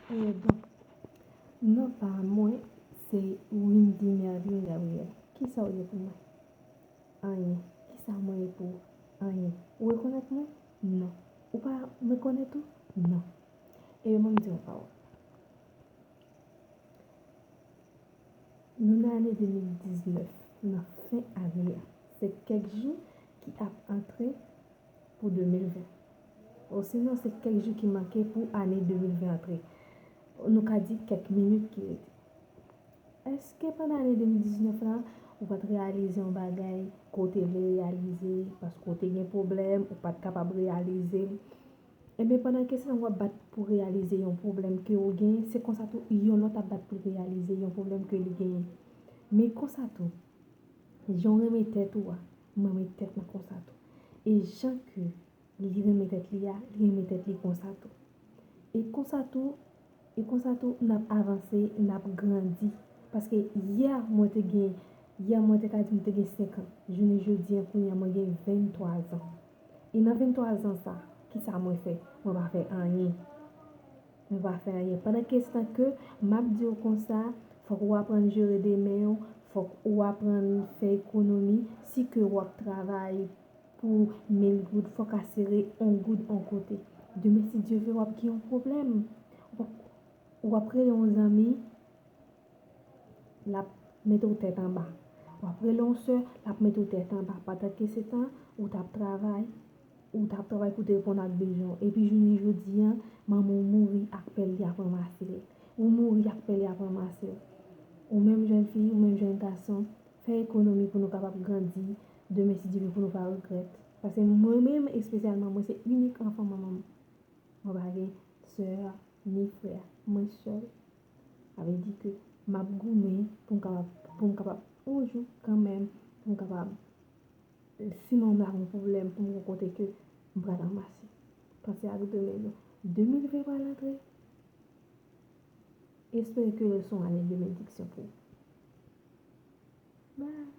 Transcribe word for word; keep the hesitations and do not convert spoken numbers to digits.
E bon, non pa mwen, se Windy Mervin Gabriel. Kisa w ye pou mwen? Anyen. Kisa mwen ye pou ou? Anyen. Ou rekonèt mwen? Non. Ou pa rekonèt ou? Non. Ebyen, ban m di yon pawòl. Nou nan ane de mil diznèf, nan fen ane a. Se kèk jou ki ap antre pou de mil ven. Osinon, se kèk jou ki manke pou ane de mil ven antre. Nou ka di kèk minit ki rete. Èske pandan ane de mil diznèf la, ou pa t reyalize yon bagay ke w te vle reyalize, paske w te gen pwoblèm, ou pa t kapab reyalize l? Ebyen, pandan ke se w ap bat pou reyalize yon pwoblèm ke w genyen, se konsa tou yon lòt ap bat pou l reyalize yon pwoblèm ke li genyen. Men konsa tou, jan w renmen tèt ou a, m renmen tèt mwen konsa tou. E jan ke li renmen tèt li a, li renmen tèt li konsa tou. E konsa tou, e konsa tou, n ap avanse, n ap grandi. Paske yè mwen te gen, yè mwen te ka di m te gen senk an. Jounen jodi a, kounye a mwen gen venntwa zan. E nan venntwa zan sa, kisa mwen fè? Mwen pa fè anyen. Mwen pa fè anyen. Pandan ke se tan ke m ap di w konsa, fòk ou aprann jere de men w, fòk ou aprann fè ekonomi. Si ke w ap travay pou mil goud, fòk asire yon goud yon kote. Demen, si Dye vle, w ap gen yon pwoblèm. W ap, w ap rele yon zanmi, l ap mete w tèt anba. W ap rele yon sè, l ap mete w tèt anba. Pandan ke se tan, ou t ap travay, ou t ap travay pou te reponn ak bezwen w. Epi jounen jodi a, manman w mouri ak pèl li ap ranmase l. Ou mouri ak pèl li ap ranmase l. Ou menm jèn fi, ou menm jèn gason, fè ekonomi pou nou kapab grandi. Demen, si Dye vle, pou nou pa regrèt. Paske mwen menm, espesyalman, mwen se inik anfan manman m. Mwen pa gen sè ni frè. Mwen sèl. Sa vle di ke m ap goumen pou m kapab, pou m kapab yon jou kanmenm, pou m kapab, si mwen menm la gon pwoblèm, pou m gon kote ke m pral ranmase. Panse ak demen nou. De mil ven pral antre. Espere ke l se yon ane de benediksyon pou ou. Bye.